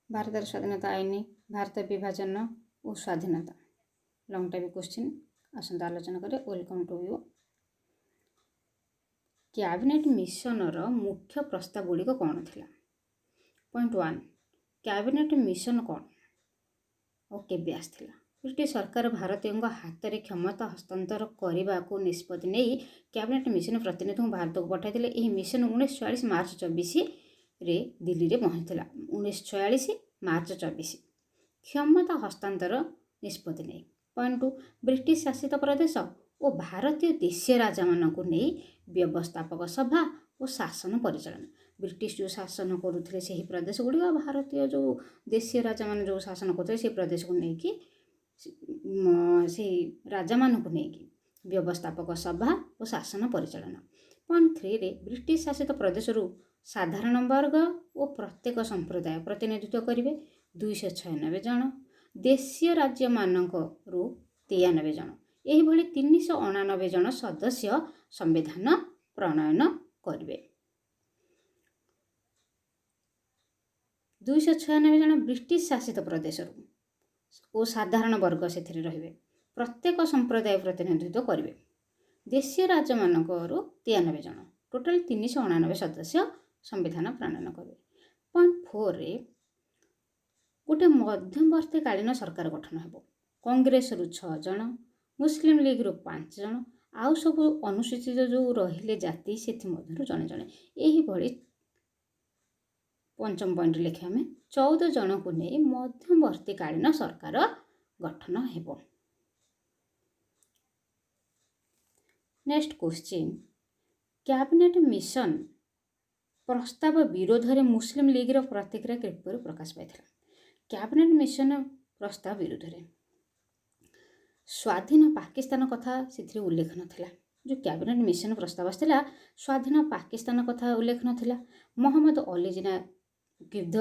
ଭାରତର ସ୍ୱାଧୀନତା ଆଇନ, ଭାରତ ବିଭାଜନ ଓ ସ୍ୱାଧୀନତା, ଲଙ୍ଗ୍ ଟାଇପ୍ କ୍ୱେଶ୍ଚିନ୍। ଆସନ୍ତୁ ଆଲୋଚନା କରିବା। Welcome to you. Cabinet ମିଶନର ମୁଖ୍ୟ ପ୍ରସ୍ତାବ ଗୁଡ଼ିକ କ'ଣ ଥିଲା? ପଏଣ୍ଟ 1, କ୍ୟାବିନେଟ୍ ମିଶନ କ'ଣ ଓ କେବେ ଆସିଥିଲା? ବ୍ରିଟିଶ ସରକାର ଭାରତୀୟଙ୍କ ହାତରେ କ୍ଷମତା ହସ୍ତାନ୍ତର କରିବାକୁ ନିଷ୍ପତ୍ତି ନେଇ କ୍ୟାବିନେଟ୍ ମିଶନ ପ୍ରତିନିଧିଙ୍କୁ ଭାରତକୁ ପଠାଇଥିଲେ। ଏହି ମିଶନ 1946 ମାର୍ଚ୍ଚ 24ରେ ଦିଲ୍ଲୀରେ ପହଞ୍ଚିଥିଲା। 1946 ମାର୍ଚ୍ଚ 24, କ୍ଷମତା ହସ୍ତାନ୍ତର ନିଷ୍ପତ୍ତି ନେଇ। ପଏଣ୍ଟ 2, ବ୍ରିଟିଶ ଶାସିତ ପ୍ରଦେଶ ଓ ଭାରତୀୟ ଦେଶୀୟ ରାଜାମାନଙ୍କୁ ନେଇ ବ୍ୟବସ୍ଥାପକ ସଭା ଓ ଶାସନ ପରିଚାଳନା। ବ୍ରିଟିଶ ଯେଉଁ ଶାସନ କରୁଥିଲେ ସେହି ପ୍ରଦେଶ ଗୁଡ଼ିକ, ଭାରତୀୟ ଯେଉଁ ଦେଶୀୟ ରାଜାମାନେ ଯେଉଁ ଶାସନ କରୁଥିଲେ ସେହି ପ୍ରଦେଶକୁ ନେଇକି, ସେଇ ରାଜାମାନଙ୍କୁ ନେଇକି ବ୍ୟବସ୍ଥାପକ ସଭା ଓ ଶାସନ ପରିଚାଳନା। ପଏଣ୍ଟ 3ରେ ବ୍ରିଟିଶ ଶାସିତ ପ୍ରଦେଶରୁ ସାଧାରଣ ବର୍ଗ ଓ ପ୍ରତ୍ୟେକ ସମ୍ପ୍ରଦାୟ ପ୍ରତିନିଧିତ୍ୱ କରିବେ 296 ଜଣ, ଦେଶୀୟ ରାଜ୍ୟମାନଙ୍କରୁ 93 ଜଣ, ଏହିଭଳି 389 ଜଣ ସଦସ୍ୟ ସମ୍ବିଧାନ ପ୍ରଣୟନ କରିବେ। 296 ଜଣ ବ୍ରିଟିଶ ଶାସିତ ପ୍ରଦେଶରୁ ଓ ସାଧାରଣ ବର୍ଗ ସେଥିରେ ରହିବେ, ପ୍ରତ୍ୟେକ ସମ୍ପ୍ରଦାୟ ପ୍ରତିନିଧିତ୍ୱ କରିବେ, ଦେଶୀୟ ରାଜ୍ୟମାନଙ୍କରୁ 93 ଜଣ, ଟୋଟାଲ 389 ସଦସ୍ୟ ସମ୍ବିଧାନ ପ୍ରଣୟନ କରିବେ। ପଏଣ୍ଟ 4ରେ ଗୋଟେ ମଧ୍ୟବର୍ତ୍ତୀକାଳୀନ ସରକାର ଗଠନ ହେବ। କଂଗ୍ରେସରୁ 6 ଜଣ, ମୁସଲିମ ଲିଗରୁ 5 ଜଣ, ଆଉ ସବୁ ଅନୁସୂଚିତ ଯେଉଁ ରହିଲେ ଜାତି ସେଥିମଧ୍ୟରୁ ଜଣେ ଜଣେ, ଏହିଭଳି ପଞ୍ଚମ ପଏଣ୍ଟ ଲେଖିବା ଆମେ 14 ଜଣଙ୍କୁ ନେଇ ମଧ୍ୟବର୍ତ୍ତୀକାଳୀନ ସରକାର ଗଠନ ହେବ। ନେକ୍ସଟ କ୍ୱେଶ୍ଚିନ୍, କ୍ୟାବିନେଟ୍ ମିଶନ ପ୍ରସ୍ତାବ ବିରୋଧରେ ମୁସଲିମ ଲିଗର ପ୍ରତିକ୍ରିୟା କିପରି ପ୍ରକାଶ ପାଇଥିଲା? କ୍ୟାବିନେଟ୍ ମିଶନ ପ୍ରସ୍ତାବ ବିରୁଦ୍ଧରେ ସ୍ୱାଧୀନ ପାକିସ୍ତାନ କଥା ସେଥିରେ ଉଲ୍ଲେଖ ନଥିଲା। ଯେଉଁ କ୍ୟାବିନେଟ୍ ମିଶନ ପ୍ରସ୍ତାବ ଆସିଥିଲା, ସ୍ୱାଧୀନ ପାକିସ୍ତାନ କଥା ଉଲ୍ଲେଖ ନଥିଲା। ମହମ୍ମଦ ଅଲି ଜିନା କ୍ଷୁବ୍ଧ।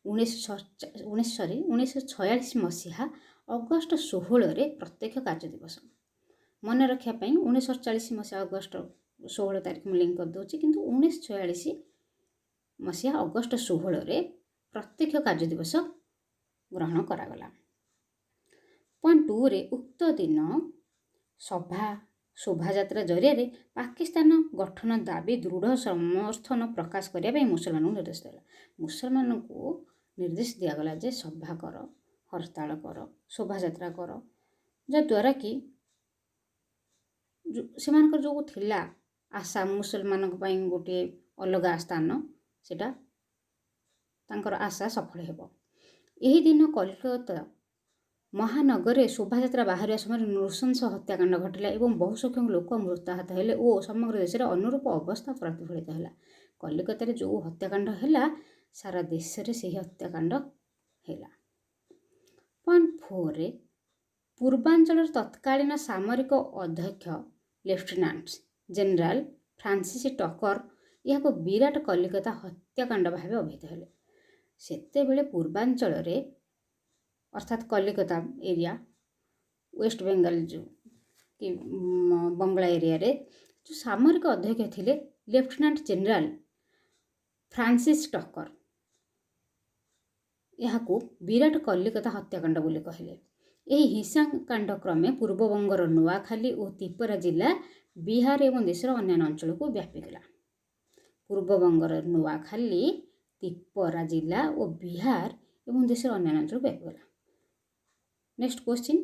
19 ସରି 1946 ମସିହା ଅଗଷ୍ଟ 16ରେ ପ୍ରତ୍ୟକ୍ଷ କାର୍ଯ୍ୟ ଦିବସ ମନେ ରଖିବା ପାଇଁ 1948 ମସିହା ଅଗଷ୍ଟ 16 ତାରିଖ ମୁଁ ଲିଙ୍କ କରିଦେଉଛି, କିନ୍ତୁ 1946 ମସିହା ଅଗଷ୍ଟ 16ରେ ପ୍ରତ୍ୟକ୍ଷ କାର୍ଯ୍ୟ ଦିବସ ଗ୍ରହଣ କରାଗଲା। ପଏଣ୍ଟ 2ରେ ଉକ୍ତ ଦିନ ସଭା ଶୋଭାଯାତ୍ରା ଜରିଆରେ ପାକିସ୍ତାନ ଗଠନ ଦାବି ଦୃଢ଼ ସମର୍ଥନ ପ୍ରକାଶ କରିବା ପାଇଁ ମୁସଲମାନଙ୍କୁ ନିର୍ଦ୍ଦେଶ ଦେଲା। ମୁସଲମାନଙ୍କୁ ନିର୍ଦ୍ଦେଶ ଦିଆଗଲା ଯେ ସଭା କର, ହରତାଳ କର, ଶୋଭାଯାତ୍ରା କର, ଯଦ୍ୱାରା କି ସେମାନଙ୍କର ଯେଉଁ ଥିଲା ଆଶା ମୁସଲମାନଙ୍କ ପାଇଁ ଗୋଟିଏ ଅଲଗା ସ୍ଥାନ, ସେଇଟା ତାଙ୍କର ଆଶା ସଫଳ ହେବ। ଏହି ଦିନ କଲିକତା ମହାନଗରରେ ଶୋଭାଯାତ୍ରା ବାହାରିବା ସମୟରେ ନୃଶଂସ ହତ୍ୟାକାଣ୍ଡ ଘଟିଲା ଏବଂ ବହୁ ସଂଖ୍ୟକ ଲୋକ ମୃତାହତ ହେଲେ ଓ ସମଗ୍ର ଦେଶରେ ଅନୁରୂପ ଅବସ୍ଥା ପ୍ରତିଫଳିତ ହେଲା। କଲିକତାରେ ଯେଉଁ ହତ୍ୟାକାଣ୍ଡ ହେଲା, ସାରା ଦେଶରେ ସେହି ହତ୍ୟାକାଣ୍ଡ ହେଲା। ପଏଣ୍ଟ 4ରେ ପୂର୍ବାଞ୍ଚଳର ତତ୍କାଳୀନ ସାମରିକ ଅଧ୍ୟକ୍ଷ ଲେଫ୍ଟନାଣ୍ଟ ଜେନେରାଲ ଫ୍ରାନ୍ସିସ୍ ଟକର ଏହାକୁ ବିରାଟ କଲିକତା ହତ୍ୟାକାଣ୍ଡ ଭାବେ ଅଭିହିତ ହେଲେ। ସେତେବେଳେ ପୂର୍ବାଞ୍ଚଳରେ, ଅର୍ଥାତ୍ କଲିକତା ଏରିଆ, ୱେଷ୍ଟ ବେଙ୍ଗଲ ଯେଉଁ କି ବଙ୍ଗଳା ଏରିଆରେ ଯେଉଁ ସାମରିକ ଅଧ୍ୟକ୍ଷ ଥିଲେ ଲେଫ୍ଟନାଣ୍ଟ ଜେନେରାଲ ଫ୍ରାନ୍ସିସ୍ ଟକର, ଏହାକୁ ବିରାଟ କଲିକତା ହତ୍ୟାକାଣ୍ଡ ବୋଲି କହିଲେ। ଏହି ହିଂସାକାଣ୍ଡ କ୍ରମେ ପୂର୍ବବଙ୍ଗର ନୂଆଖାଲି ଓ ତ୍ରିପୁରା ଜିଲ୍ଲା, ବିହାର ଏବଂ ଦେଶର ଅନ୍ୟାନ୍ୟ ଅଞ୍ଚଳକୁ ବ୍ୟାପିଗଲା। ପୂର୍ବବଙ୍ଗର ନୂଆଖାଲି, ତ୍ରିପୁରା ଜିଲ୍ଲା ଓ ବିହାର ଏବଂ ଦେଶର ଅନ୍ୟାନ୍ୟ ଅଞ୍ଚଳକୁ ବ୍ୟାପିଗଲା। ନେକ୍ସଟ କ୍ୱେଶ୍ଚିନ୍,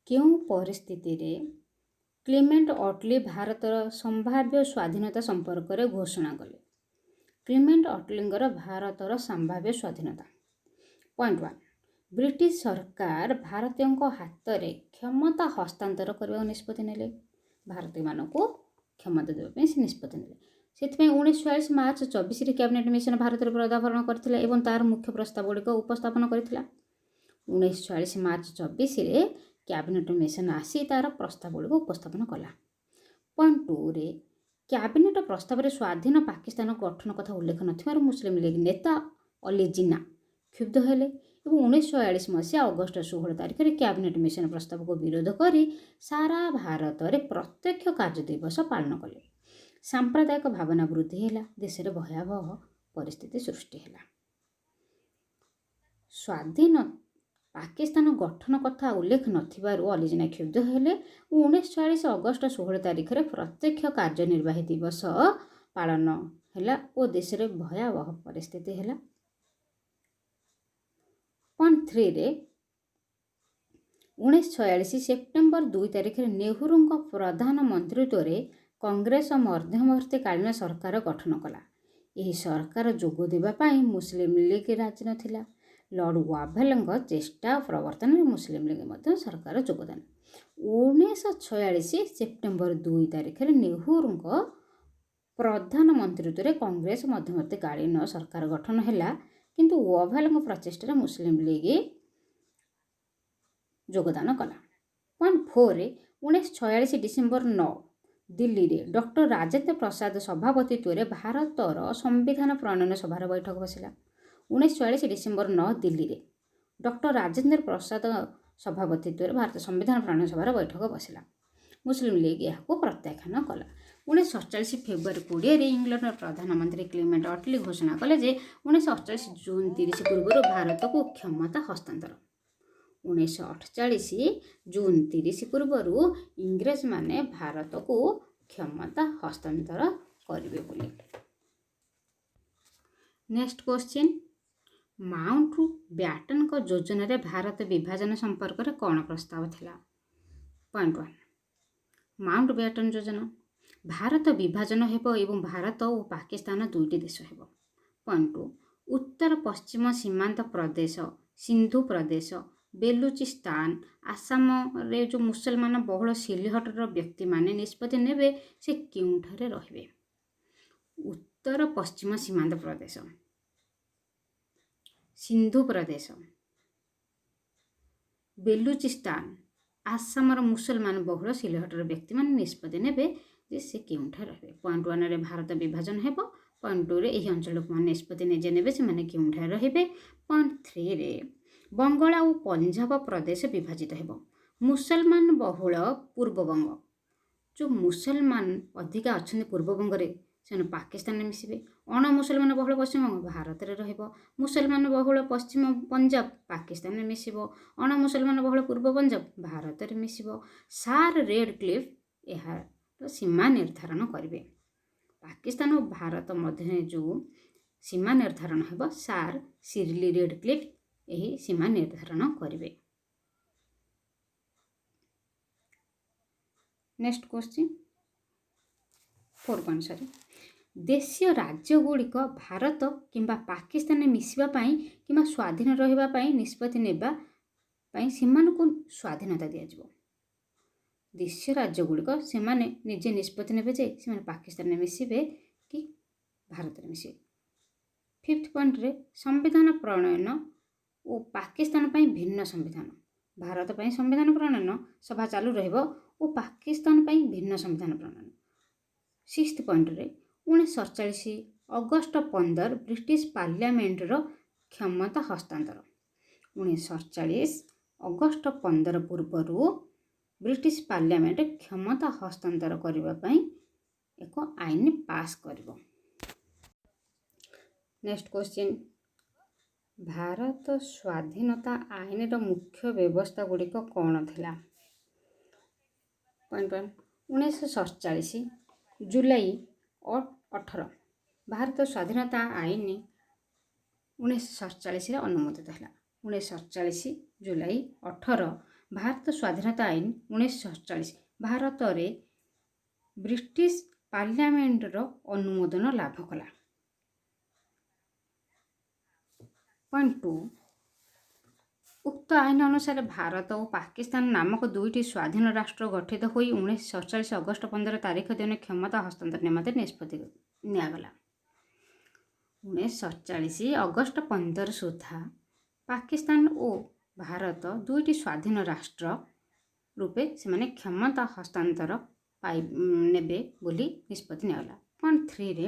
କେଉଁ ପରିସ୍ଥିତିରେ କ୍ଲିମେଣ୍ଟ ଅଟଲି ଭାରତର ସମ୍ଭାବ୍ୟ ସ୍ୱାଧୀନତା ସମ୍ପର୍କରେ ଘୋଷଣା କଲେ? କ୍ଲିମେଣ୍ଟ ଅଟଲିଙ୍କର ଭାରତର ସମ୍ଭାବ୍ୟ ସ୍ୱାଧୀନତା। ପଏଣ୍ଟ 1, ବ୍ରିଟିଶ ସରକାର ଭାରତୀୟଙ୍କ ହାତରେ କ୍ଷମତା ହସ୍ତାନ୍ତର କରିବାକୁ ନିଷ୍ପତ୍ତି ନେଲେ। ଭାରତୀୟମାନଙ୍କୁ କ୍ଷମତା ଦେବା ପାଇଁ ସେ ନିଷ୍ପତ୍ତି ନେଲେ। ସେଥିପାଇଁ 1946 ମାର୍ଚ୍ଚ 24ରେ କ୍ୟାବିନେଟ୍ ମିଶନ ଭାରତରେ ପଦାର୍ପଣ କରିଥିଲା ଏବଂ ତାର ମୁଖ୍ୟ ପ୍ରସ୍ତାବ ଗୁଡ଼ିକ ଉପସ୍ଥାପନ କରିଥିଲା। 1946 ମାର୍ଚ୍ଚ 24ରେ କ୍ୟାବିନେଟ୍ ମିଶନ ଆସି ତାର ପ୍ରସ୍ତାବ ଗୁଡ଼ିକ ଉପସ୍ଥାପନ କଲା। ପଏଣ୍ଟ 2ରେ କ୍ୟାବିନେଟ୍ ପ୍ରସ୍ତାବରେ ସ୍ୱାଧୀନ ପାକିସ୍ତାନ ଗଠନ କଥା ଉଲ୍ଲେଖ ନଥିବାରୁ ମୁସଲିମ ଲିଗ୍ ନେତା ଅଲି ଜିନ୍ନା କ୍ଷୁବ୍ଧ ହେଲେ ଏବଂ 1946 ମସିହା ଅଗଷ୍ଟ 16 ତାରିଖରେ କ୍ୟାବିନେଟ୍ ମିଶନ ପ୍ରସ୍ତାବକୁ ବିରୋଧ କରି ସାରା ଭାରତରେ ପ୍ରତ୍ୟକ୍ଷ କାର୍ଯ୍ୟ ଦିବସ ପାଳନ କଲେ। ସାମ୍ପ୍ରଦାୟିକ ଭାବନା ବୃଦ୍ଧି ହେଲା, ଦେଶରେ ଭୟାବହ ପରିସ୍ଥିତି ସୃଷ୍ଟି ହେଲା। ସ୍ୱାଧୀନ ପାକିସ୍ତାନ ଗଠନ କଥା ଉଲ୍ଲେଖ ନଥିବାରୁ ଅଲି ଜିନା କ୍ଷୁବ୍ଧ ହେଲେ ଓ 1946 ଅଗଷ୍ଟ 16 ତାରିଖରେ ପ୍ରତ୍ୟକ୍ଷ କାର୍ଯ୍ୟନିର୍ବାହୀ ଦିବସ ପାଳନ ହେଲା ଓ ଦେଶରେ ଭୟାବହ ପରିସ୍ଥିତି ହେଲା। ପଏଣ୍ଟ ଥ୍ରୀରେ 1946 ସେପ୍ଟେମ୍ବର 2 ତାରିଖରେ ନେହେରୁଙ୍କ ପ୍ରଧାନମନ୍ତ୍ରୀତ୍ୱରେ କଂଗ୍ରେସ ମଧ୍ୟବର୍ତ୍ତୀକାଳୀନ ସରକାର ଗଠନ କଲା। ଏହି ସରକାର ଯୋଗ ଦେବା ପାଇଁ ମୁସଲିମ ଲିଗ୍ ରାଜି ନଥିଲା। ଲର୍ଡ଼ ୱାଭେଲଙ୍କ ଚେଷ୍ଟା ପ୍ରବର୍ତ୍ତନରେ ମୁସଲିମ ଲିଗ୍ ମଧ୍ୟ ସରକାର ଯୋଗଦାନ। 1946 ସେପ୍ଟେମ୍ବର 2 ତାରିଖରେ ନେହେରୁଙ୍କ ପ୍ରଧାନମନ୍ତ୍ରୀତ୍ୱରେ କଂଗ୍ରେସ ମଧ୍ୟବର୍ତ୍ତୀକାଳୀନ ସରକାର ଗଠନ ହେଲା, କିନ୍ତୁ ୱାଭେଲଙ୍କ ପ୍ରଚେଷ୍ଟାରେ ମୁସଲିମ ଲିଗ୍ ଯୋଗଦାନ କଲା। ପଏଣ୍ଟ ଫୋର୍ରେ 1946 ଡିସେମ୍ବର 9 ଦିଲ୍ଲୀରେ ଡକ୍ଟର ରାଜେନ୍ଦ୍ର ପ୍ରସାଦ ସଭାପତିତ୍ୱରେ ଭାରତର ସମ୍ବିଧାନ ପ୍ରଣୟନ ସଭାର ବୈଠକ ବସିଲା। 1946 ଡିସେମ୍ବର 9 ଦିଲ୍ଲୀରେ ଡକ୍ଟର ରାଜେନ୍ଦ୍ର ପ୍ରସାଦ ସଭାପତିତ୍ୱରେ ଭାରତ ସମ୍ବିଧାନ ପ୍ରଣୟନ ସଭାର ବୈଠକ ବସିଲା। ମୁସଲିମ ଲିଗ୍ ଏହାକୁ ପ୍ରତ୍ୟାଖ୍ୟାନ କଲା। 1947 ଫେବୃଆରୀ 20ରେ ଇଂଲଣ୍ଡର ପ୍ରଧାନମନ୍ତ୍ରୀ କ୍ଲିମେଣ୍ଟ ଅଟଲି ଘୋଷଣା କଲେ ଯେ 1948 ଜୁନ୍ 30 ପୂର୍ବରୁ ଭାରତକୁ କ୍ଷମତା ହସ୍ତାନ୍ତର। 1948 ଜୁନ୍ 30 ପୂର୍ବରୁ ଇଂରେଜମାନେ ଭାରତକୁ କ୍ଷମତା ହସ୍ତାନ୍ତର କରିବେ ବୋଲି। ନେକ୍ସଟ କ୍ୱେଶ୍ଚିନ୍, ମାଉଣ୍ଟ ବ୍ୟାଟନଙ୍କ ଯୋଜନାରେ ଭାରତ ବିଭାଜନ ସମ୍ପର୍କରେ କ'ଣ ପ୍ରସ୍ତାବ ଥିଲା? ପଏଣ୍ଟ ୱାନ୍, ମାଉଣ୍ଟ ବ୍ୟାଟନ ଯୋଜନା, ଭାରତ ବିଭାଜନ ହେବ ଏବଂ ଭାରତ ଓ ପାକିସ୍ତାନ ଦୁଇଟି ଦେଶ ହେବ। ପଏଣ୍ଟ ଟୁ, ଉତ୍ତର ପଶ୍ଚିମ ସୀମାନ୍ତ ପ୍ରଦେଶ, ସିନ୍ଧୁ ପ୍ରଦେଶ, ବେଲୁଚିସ୍ତାନ, ଆସାମରେ ଯେଉଁ ମୁସଲମାନ ବହୁଳ ସିଲହଟର ବ୍ୟକ୍ତିମାନେ ନିଷ୍ପତ୍ତି ନେବେ ସେ କେଉଁଠାରେ ରହିବେ। ଉତ୍ତର ପଶ୍ଚିମ ସୀମାନ୍ତ ପ୍ରଦେଶ, ସିନ୍ଧୁ ପ୍ରଦେଶ, ବେଲୁଚିସ୍ତାନ, ଆସାମର ମୁସଲମାନ ବହୁଳ ସିଲହଟର ବ୍ୟକ୍ତିମାନେ ନିଷ୍ପତ୍ତି ନେବେ ଯେ ସେ କେଉଁଠାରେ ରହିବେ। ପଏଣ୍ଟ ୱାନ୍ରେ ଭାରତ ବିଭାଜନ ହେବ। ପଏଣ୍ଟ ଟୁରେ ଏହି ଅଞ୍ଚଳ ଲୋକମାନେ ନିଷ୍ପତ୍ତି ନିଜେ ନେବେ ସେମାନେ କେଉଁଠାରେ ରହିବେ। ପଏଣ୍ଟ ଥ୍ରୀରେ ବଙ୍ଗଳା ଓ ପଞ୍ଜାବ ପ୍ରଦେଶ ବିଭାଜିତ ହେବ। ମୁସଲମାନ ବହୁଳ ପୂର୍ବବଙ୍ଗ, ଯେଉଁ ମୁସଲମାନ ଅଧିକା ଅଛନ୍ତି ପୂର୍ବବଙ୍ଗରେ ସେମାନେ ପାକିସ୍ତାନରେ ମିଶିବେ। ଅଣ ମୁସଲମାନ ବହୁଳ ପଶ୍ଚିମବଙ୍ଗ ଭାରତରେ ରହିବ। ମୁସଲମାନ ବହୁଳ ପଶ୍ଚିମ ପଞ୍ଜାବ ପାକିସ୍ତାନରେ ମିଶିବ। ଅଣ ମୁସଲମାନ ବହୁଳ ପୂର୍ବ ପଞ୍ଜାବ ଭାରତରେ ମିଶିବ। ସାର୍ ରେଡ୍ କ୍ଲିଫ୍ ଏହାର ସୀମା ନିର୍ଦ୍ଧାରଣ କରିବେ। ପାକିସ୍ତାନ ଓ ଭାରତ ମଧ୍ୟରେ ଯେଉଁ ସୀମା ନିର୍ଦ୍ଧାରଣ ହେବ, ସାର୍ ସିରିଲି ରେଡ୍ କ୍ଲିଫ୍ ଏହି ସୀମା ନିର୍ଦ୍ଧାରଣ କରିବେ। Next question, four point sorry, ଦେଶୀୟ ରାଜ୍ୟଗୁଡ଼ିକ ଭାରତ କିମ୍ବା ପାକିସ୍ତାନରେ ମିଶିବା ପାଇଁ କିମ୍ବା ସ୍ୱାଧୀନ ରହିବା ପାଇଁ ନିଷ୍ପତ୍ତି ନେବା ପାଇଁ ସେମାନଙ୍କୁ ସ୍ୱାଧୀନତା ଦିଆଯିବ। ଦେଶୀୟ ରାଜ୍ୟଗୁଡ଼ିକ ସେମାନେ ନିଜେ ନିଷ୍ପତ୍ତି ନେବେ ଯେ ସେମାନେ ପାକିସ୍ତାନରେ ମିଶିବେ କି ଭାରତରେ ମିଶିବେ। ଫିଫ୍ଥ ପଏଣ୍ଟରେ ସମ୍ବିଧାନ ପ୍ରଣୟନ ଓ ପାକିସ୍ତାନ ପାଇଁ ଭିନ୍ନ ସମ୍ବିଧାନ। ଭାରତ ପାଇଁ ସମ୍ବିଧାନ ପ୍ରଣୟନ ସଭା ଚାଲୁ ରହିବ ଓ ପାକିସ୍ତାନ ପାଇଁ ଭିନ୍ନ ସମ୍ବିଧାନ ପ୍ରଣୟନ। ସିକ୍ସଥ ପଏଣ୍ଟରେ 1947 ଅଗଷ୍ଟ 15 ବ୍ରିଟିଶ ପାର୍ଲାମେଣ୍ଟର କ୍ଷମତା ହସ୍ତାନ୍ତର। 1947 ଅଗଷ୍ଟ 15 ପୂର୍ବରୁ ବ୍ରିଟିଶ ପାର୍ଲାମେଣ୍ଟ କ୍ଷମତା ହସ୍ତାନ୍ତର କରିବା ପାଇଁ ଏକ ଆଇନ ପାସ୍ କରିବ। ନେକ୍ସଟ କ୍ୱେଶ୍ଚିନ୍, ଭାରତ ସ୍ୱାଧୀନତା ଆଇନର ମୁଖ୍ୟ ବ୍ୟବସ୍ଥା ଗୁଡ଼ିକ କ'ଣ ଥିଲା? ପଏଣ୍ଟ ୱାନ୍, 1947 ଜୁଲାଇ 18 ଭାରତ ସ୍ୱାଧୀନତା ଆଇନ 1947ରେ ଅନୁମୋଦିତ ହେଲା। 1947 ଜୁଲାଇ 18 ଭାରତ ସ୍ୱାଧୀନତା ଆଇନ 1947 ଭାରତରେ ବ୍ରିଟିଶ ପାର୍ଲାମେଣ୍ଟର ଅନୁମୋଦନ ଲାଭ କଲା। ପଏଣ୍ଟ ଟୁ, ଉକ୍ତ ଆଇନ ଅନୁସାରେ ଭାରତ ଓ ପାକିସ୍ତାନ ନାମକ ଦୁଇଟି ସ୍ୱାଧୀନ ରାଷ୍ଟ୍ର ଗଠିତ ହୋଇ 1947 ଅଗଷ୍ଟ 15 ତାରିଖ ଦିନ କ୍ଷମତା ହସ୍ତାନ୍ତର ନିମନ୍ତେ ନିଷ୍ପତ୍ତି ନିଆଗଲା। 1947 ଅଗଷ୍ଟ 15 ସୁଦ୍ଧା ପାକିସ୍ତାନ ଓ ଭାରତ ଦୁଇଟି ସ୍ୱାଧୀନ ରାଷ୍ଟ୍ର ରୂପେ ସେମାନେ କ୍ଷମତା ହସ୍ତାନ୍ତର ପାଇ ନେବେ ବୋଲି ନିଷ୍ପତ୍ତି ନିଆଗଲା। ପଏଣ୍ଟ ଥ୍ରୀରେ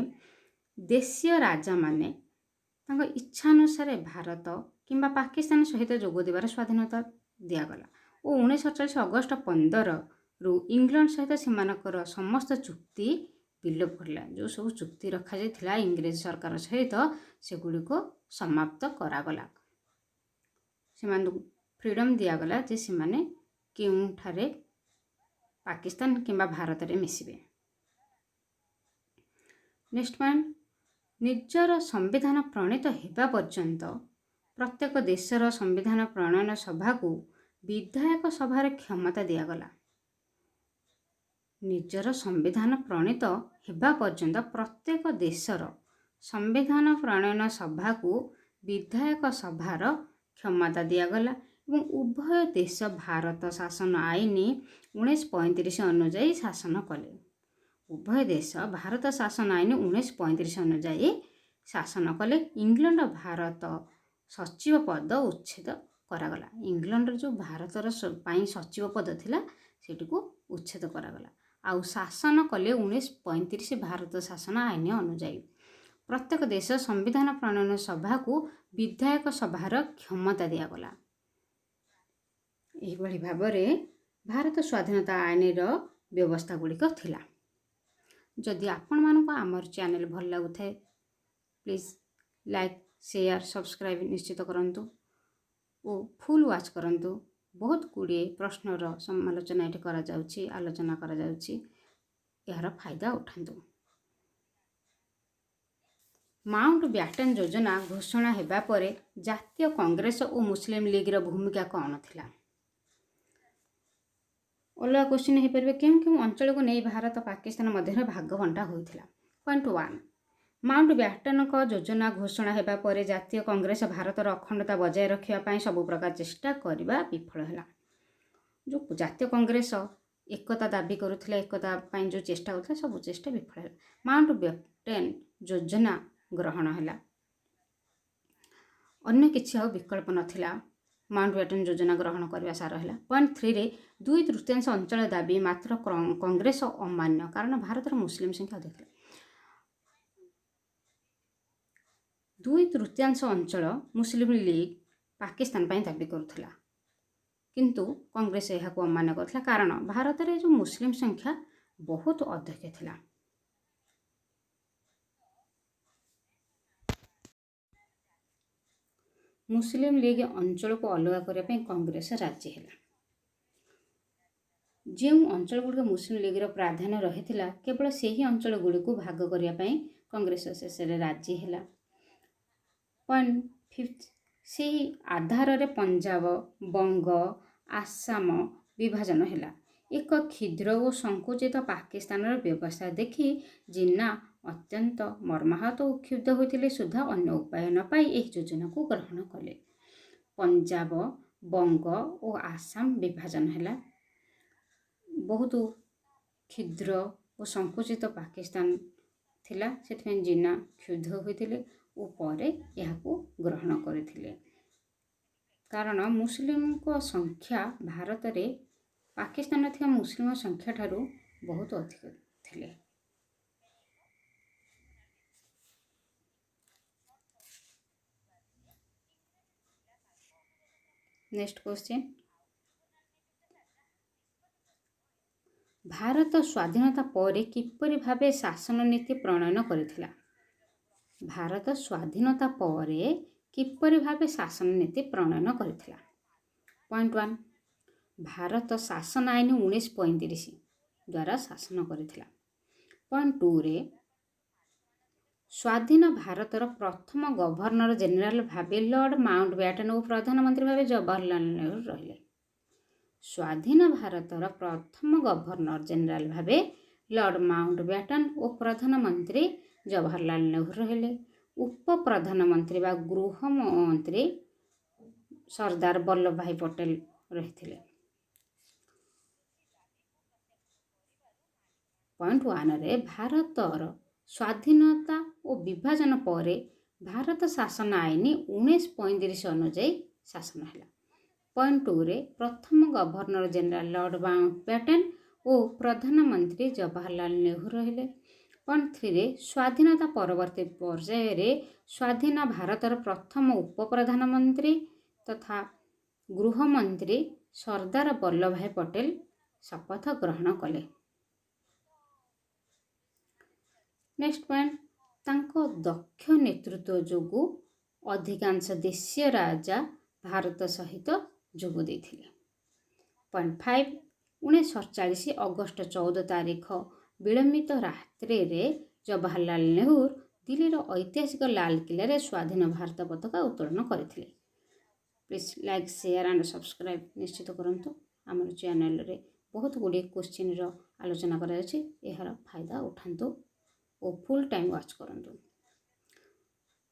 ଦେଶୀୟ ରାଜାମାନେ ତାଙ୍କ ଇଚ୍ଛାନୁସାରେ ଭାରତ କିମ୍ବା ପାକିସ୍ତାନ ସହିତ ଯୋଗ ଦେବାର ସ୍ୱାଧୀନତା ଦିଆଗଲା ଓ 1948 ଅଗଷ୍ଟ 15ରୁ ଇଂଲଣ୍ଡ ସହିତ ସେମାନଙ୍କର ସମସ୍ତ ଚୁକ୍ତି ବିଲୋପ ଘଟିଲା। ଯେଉଁ ସବୁ ଚୁକ୍ତି ରଖାଯାଇଥିଲା ଇଂରେଜ ସରକାର ସହିତ, ସେଗୁଡ଼ିକୁ ସମାପ୍ତ କରାଗଲା। ସେମାନଙ୍କୁ ଫ୍ରିଡ଼ମ୍ ଦିଆଗଲା ଯେ ସେମାନେ କେଉଁଠାରେ ପାକିସ୍ତାନ କିମ୍ବା ଭାରତରେ ମିଶିବେ। ନେକ୍ସଟ ପଏଣ୍ଟ, ନିଜର ସମ୍ବିଧାନ ପ୍ରଣୀତ ହେବା ପର୍ଯ୍ୟନ୍ତ ପ୍ରତ୍ୟେକ ଦେଶର ସମ୍ବିଧାନ ପ୍ରଣୟନ ସଭାକୁ ବିଧାୟକ ସଭାର କ୍ଷମତା ଦିଆଗଲା। ନିଜର ସମ୍ବିଧାନ ପ୍ରଣୀତ ହେବା ପର୍ଯ୍ୟନ୍ତ ପ୍ରତ୍ୟେକ ଦେଶର ସମ୍ବିଧାନ ପ୍ରଣୟନ ସଭାକୁ ବିଧାୟକ ସଭାର କ୍ଷମତା ଦିଆଗଲା ଏବଂ ଉଭୟ ଦେଶ ଭାରତ ଶାସନ ଆଇନ 1935 ଅନୁଯାୟୀ ଶାସନ କଲେ। ଉଭୟ ଦେଶ ଭାରତ ଶାସନ ଆଇନ 1935 ଅନୁଯାୟୀ ଶାସନ କଲେ। ଇଂଲଣ୍ଡ ଭାରତ ସଚିବ ପଦ ଉଚ୍ଛେଦ କରାଗଲା। ଇଂଲଣ୍ଡର ଯେଉଁ ଭାରତର ପାଇଁ ସଚିବ ପଦ ଥିଲା, ସେଟିକୁ ଉଚ୍ଛେଦ କରାଗଲା ଆଉ ଶାସନ କଲେ 1935 ଭାରତ ଶାସନ ଆଇନ ଅନୁଯାୟୀ। ପ୍ରତ୍ୟେକ ଦେଶ ସମ୍ବିଧାନ ପ୍ରଣୟନ ସଭାକୁ ବିଧାୟକ ସଭାର କ୍ଷମତା ଦିଆଗଲା। ଏହିଭଳି ଭାବରେ ଭାରତ ସ୍ୱାଧୀନତା ଆଇନର ବ୍ୟବସ୍ଥା ଗୁଡ଼ିକ ଥିଲା। ଯଦି ଆପଣମାନଙ୍କୁ ଆମର ଚ୍ୟାନେଲ୍ ଭଲ ଲାଗୁଥାଏ, ପ୍ଲିଜ୍ ଲାଇକ୍, ସେୟାର, ସବସ୍କ୍ରାଇବ୍ ନିଶ୍ଚିତ କରନ୍ତୁ ଓ ଫୁଲ୍ ୱାଚ୍ କରନ୍ତୁ। ବହୁତ ଗୁଡ଼ିଏ ପ୍ରଶ୍ନର ସମାଲୋଚନା ଏଠି କରାଯାଉଛି, ଆଲୋଚନା କରାଯାଉଛି। ଏହାର ଫାଇଦା ଉଠାନ୍ତୁ। ମାଉଣ୍ଟ ବ୍ୟାଟେନ୍ ଯୋଜନା ଘୋଷଣା ହେବା ପରେ ଜାତୀୟ କଂଗ୍ରେସ ଓ ମୁସଲିମ ଲିଗ୍ର ଭୂମିକା କ'ଣ ଥିଲା? ଅଲଗା କ୍ୱେଶ୍ଚିନ୍ ହେଇପାରିବ। କେଉଁ କେଉଁ ଅଞ୍ଚଳକୁ ନେଇ ଭାରତ ପାକିସ୍ତାନ ମଧ୍ୟରେ ଭାଗବଣ୍ଟା ହୋଇଥିଲା? ପଏଣ୍ଟ 1, ମାଉଣ୍ଟ ବ୍ୟାଟନଙ୍କ ଯୋଜନା ଘୋଷଣା ହେବା ପରେ ଜାତୀୟ କଂଗ୍ରେସ ଭାରତର ଅଖଣ୍ଡତା ବଜାୟ ରଖିବା ପାଇଁ ସବୁ ପ୍ରକାର ଚେଷ୍ଟା କରିବା ବିଫଳ ହେଲା। ଯେଉଁ ଜାତୀୟ କଂଗ୍ରେସ ଏକତା ଦାବି କରୁଥିଲା, ଏକତା ପାଇଁ ଯେଉଁ ଚେଷ୍ଟା କରୁଥିଲା, ସବୁ ଚେଷ୍ଟା ବିଫଳ ହେଲା। ମାଉଣ୍ଟ ବ୍ୟାଟେନ୍ ଯୋଜନା ଗ୍ରହଣ ହେଲା। ଅନ୍ୟ କିଛି ଆଉ ବିକଳ୍ପ ନଥିଲା, ମାଉଣ୍ଟ ବ୍ୟାଟେନ୍ ଯୋଜନା ଗ୍ରହଣ କରିବା ସାର ହେଲା। ପଏଣ୍ଟ 3ରେ 2/3 ଅଞ୍ଚଳ ଦାବି ମାତ୍ର କଂଗ୍ରେସ ଅମାନ୍ୟ, କାରଣ ଭାରତର ମୁସଲିମ ସଂଖ୍ୟା ଅଧିକ ଥିଲା। 2/3 ଅଞ୍ଚଳ ମୁସଲିମ ଲିଗ୍ ପାକିସ୍ତାନ ପାଇଁ ଦାବି କରୁଥିଲା, କିନ୍ତୁ କଂଗ୍ରେସ ଏହାକୁ ଅମାନ୍ୟ କରୁଥିଲା, କାରଣ ଭାରତରେ ଯେଉଁ ମୁସଲିମ ସଂଖ୍ୟା ବହୁତ ଅଧିକ ଥିଲା। ମୁସଲିମ ଲିଗ୍ ଅଞ୍ଚଳକୁ ଅଲଗା କରିବା ପାଇଁ କଂଗ୍ରେସ ରାଜି ହେଲା। ଯେଉଁ ଅଞ୍ଚଳ ଗୁଡ଼ିକ ମୁସଲିମ ଲିଗ୍ର ପ୍ରାଧାନ୍ୟ ରହିଥିଲା, କେବଳ ସେହି ଅଞ୍ଚଳ ଗୁଡ଼ିକୁ ଭାଗ କରିବା ପାଇଁ କଂଗ୍ରେସ ଶେଷରେ ରାଜି ହେଲା। ପଏଣ୍ଟ 5, ସେହି ଆଧାରରେ ପଞ୍ଜାବ, ବଙ୍ଗ, ଆସାମ ବିଭାଜନ ହେଲା। ଏକ କ୍ଷୁଦ୍ର ଓ ସଂକୁଚିତ ପାକିସ୍ତାନର ବ୍ୟବସ୍ଥା ଦେଖି ଜିନ୍ନା ଅତ୍ୟନ୍ତ ମର୍ମାହତ ଓ କ୍ଷୁବ୍ଧ ହୋଇଥିଲେ ସୁଦ୍ଧା ଅନ୍ୟ ଉପାୟ ନ ପାଇ ଏହି ଯୋଜନାକୁ ଗ୍ରହଣ କଲେ। ପଞ୍ଜାବ, ବଙ୍ଗ ଓ ଆସାମ ବିଭାଜନ ହେଲା। ବହୁତ କ୍ଷୁଦ୍ର ଓ ସଂକୁଚିତ ପାକିସ୍ତାନ ଥିଲା, ସେଥିପାଇଁ ଜିନ୍ନା କ୍ଷୁବ୍ଧ ହୋଇଥିଲେ ଓ ପରେ ଏହାକୁ ଗ୍ରହଣ କରିଥିଲେ, କାରଣ ମୁସଲିମଙ୍କ ସଂଖ୍ୟା ଭାରତରେ ପାକିସ୍ତାନରେ ଥିବା ମୁସଲିମ ସଂଖ୍ୟା ଠାରୁ ବହୁତ ଅଧିକ ଥିଲେ। ନେକ୍ସଟ କ୍ୱେଶ୍ଚିନ୍, ଭାରତ ସ୍ୱାଧୀନତା ପରେ କିପରି ଭାବେ ଶାସନ ନୀତି ପ୍ରଣୟନ କରିଥିଲା? ଭାରତ ସ୍ୱାଧୀନତା ପରେ କିପରି ଭାବେ ଶାସନ ନୀତି ପ୍ରଣୟନ କରିଥିଲା? ପଏଣ୍ଟ 1, ଭାରତ ଶାସନ ଆଇନ 1935 ଦ୍ୱାରା ଶାସନ କରିଥିଲା। ପଏଣ୍ଟ 2ରେ ସ୍ୱାଧୀନ ଭାରତର ପ୍ରଥମ ଗଭର୍ଣ୍ଣର ଜେନେରାଲ ଭାବେ ଲର୍ଡ଼ ମାଉଣ୍ଟ ବ୍ୟାଟେନ୍ ଓ ପ୍ରଧାନମନ୍ତ୍ରୀ ଭାବେ ଜବାହରଲାଲ ନେହେରୁ ରହିଲେ। ସ୍ୱାଧୀନ ଭାରତର ପ୍ରଥମ ଗଭର୍ଣ୍ଣର ଜେନେରାଲ ଭାବେ ଲର୍ଡ଼ ମାଉଣ୍ଟ ବ୍ୟାଟନ୍ ଓ ପ୍ରଧାନମନ୍ତ୍ରୀ ଜବାହରଲାଲ ନେହେରୁ ରହିଲେ। ଉପ ପ୍ରଧାନମନ୍ତ୍ରୀ ବା ଗୃହମନ୍ତ୍ରୀ ସର୍ଦ୍ଦାର ବଲ୍ଲଭ ଭାଇ ପଟେଲ ରହିଥିଲେ। ପଏଣ୍ଟ 1ରେ ଭାରତର ସ୍ୱାଧୀନତା ଓ ବିଭାଜନ ପରେ ଭାରତ ଶାସନ ଆଇନ 1935 ଅନୁଯାୟୀ ଶାସନ ହେଲା। ପଏଣ୍ଟ 2ରେ ପ୍ରଥମ ଗଭର୍ଣ୍ଣର ଜେନେରାଲ ଲର୍ଡ଼ ମାଉଣ୍ଟବ୍ୟାଟେନ୍ ଓ ପ୍ରଧାନମନ୍ତ୍ରୀ ଜବାହରଲାଲ ନେହେରୁ ରହିଲେ। ପଏଣ୍ଟ 3ରେ ସ୍ୱାଧୀନତା ପରବର୍ତ୍ତୀ ପର୍ଯ୍ୟାୟରେ ସ୍ୱାଧୀନ ଭାରତର ପ୍ରଥମ ଉପପ୍ରଧାନମନ୍ତ୍ରୀ ତଥା ଗୃହମନ୍ତ୍ରୀ ସର୍ଦ୍ଦାର ବଲ୍ଲଭଭାଇ ପଟେଲ ଶପଥ ଗ୍ରହଣ କଲେ। ନେକ୍ସଟ ପଏଣ୍ଟ, ତାଙ୍କ ଦକ୍ଷ ନେତୃତ୍ୱ ଯୋଗୁଁ ଅଧିକାଂଶ ଦେଶୀୟ ରାଜା ଭାରତ ସହିତ ଯୋଗ ଦେଇଥିଲେ। ପଏଣ୍ଟ ଫାଇଭ୍, 1947 ଅଗଷ୍ଟ 14 ତାରିଖ ବିଳମ୍ବିତ ରାତ୍ରିରେ ଜବାହରଲାଲ ନେହେରୁ ଦିଲ୍ଲୀର ଐତିହାସିକ ଲାଲକିଲ୍ଲାରେ ସ୍ୱାଧୀନ ଭାରତ ପତାକା ଉତ୍ତୋଳନ କରିଥିଲେ। Please like, share and subscribe ନିଶ୍ଚିତ କରନ୍ତୁ। ଆମର ଚ୍ୟାନେଲରେ ବହୁତ ଗୁଡ଼ିଏ କୋଶ୍ଚିନ୍ର ଆଲୋଚନା କରାଯାଉଛି। ଏହାର ଫାଇଦା ଉଠାନ୍ତୁ ଓ ଫୁଲ୍ ଟାଇମ୍ ୱାଚ୍ କରନ୍ତୁ।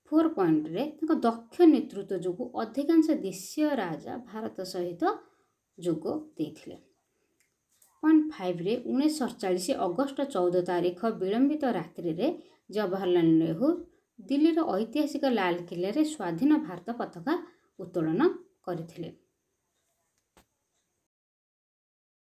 ଫୋର୍ ପଏଣ୍ଟରେ, ତାଙ୍କ ଦକ୍ଷ ନେତୃତ୍ୱ ଯୋଗୁଁ ଅଧିକାଂଶ ଦେଶୀୟ ରାଜା ଭାରତ ସହିତ ଯୋଗ ଦେଇଥିଲେ। ପଏଣ୍ଟ ଫାଇଭରେ, 1947 ଅଗଷ୍ଟ 14 ତାରିଖ ବିଳମ୍ବିତ ରାତ୍ରିରେ ଜବାହରଲାଲ ନେହେରୁ ଦିଲ୍ଲୀର ଐତିହାସିକ ଲାଲକିଲ୍ଲାରେ ସ୍ୱାଧୀନ ଭାରତ ପତାକା ଉତ୍ତୋଳନ କରିଥିଲେ।